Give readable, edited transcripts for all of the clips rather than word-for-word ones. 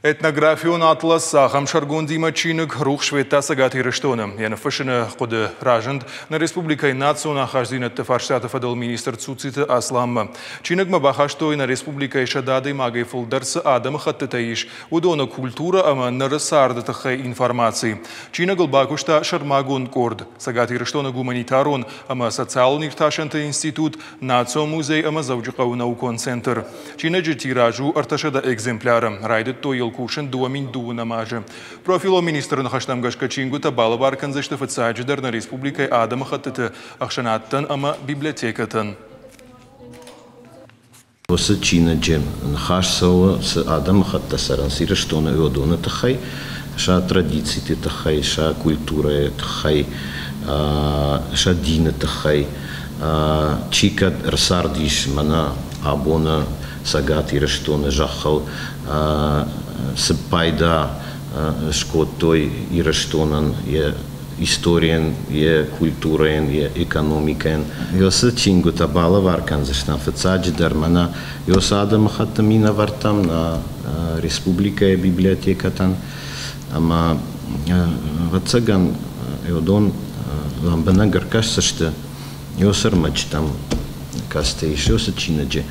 Этнографион атлас ахӕм сӕргондимӕ чиныг рухс федта Цӕгат Ирыстоны. Йӕ ныффыссыны хъуыды разынд нӕ республикӕйы национ ахастдзинӕдты фарстаты фӕдыл министр Цуциты Асланмӕ. Чиныгмӕ бахастой, нӕ республикӕйы 100 адӕймагӕй фылдӕр цы адӕмыхӕттытӕ ис, уыдоны культурӕ ӕмӕ ныры царды тыххӕй информаци. Чиныгыл бакуыста сӕрмагонд къорд Цӕгат Ирыстоны гуманитарон ӕмӕ социалон иртасӕнты институт, Национ музей ӕмӕ Дзӕуджыхъӕуы наукон центр. Чиныджы тираж у 300 экземпляры. Райдыдтой йыл кусын 2012 азы. Профилон министры ныхӕстӕм гӕсгӕ чингуытӕ балӕвар кӕндзысты фыццаджыдӕр нӕ республикӕйы адӕмыхӕттыты ӕхсӕнадтӕн ӕмӕ библиотекӕтӕн. Уыцы чиныджы ныхас цӕуы, цы адӕмыхӕттӕ цӕрынц Ирыстоны, уыдоны тыххӕй, сӕ традициты тыххӕй, сӕ культурӕйы тыххӕй, сӕ дины тыххӕй. Чи кӕд ӕрцардис мӕнӕ абоны Цӕгат Ирыстоны зӕххыл, цы пайда скодтой Ирыстонӕн йӕ историйӕн, йӕ культурӕйӕн, йӕ экономикӕйӕн. Уыцы чингуытӕ балӕвар кӕндзыстӕм фыццаджыдӕр мӕнӕ уыцы адӕмыхатты минӕвӕрттӕм, нӕ республикӕйы библиотекӕтӕн. Ӕмӕ, ӕвӕццӕгӕн, уыдон лӕмбынӕг ӕркӕсдзысты уыцы ӕрмӕджытӕм, кӕцытӕ ис уыцы чиныджы.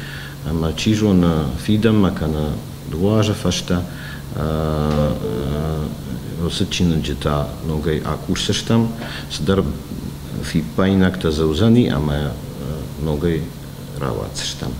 Ӕмӕ, чи зоны, фидӕнмӕ кӕнӕ 2 азы фӕстӕ уыцы чиныджы та ногӕй акусдзыстӕм, цыдӕр фиппаинӕгтӕ дзы уыдзӕни ӕмӕ ногӕй рауадздзыстӕм.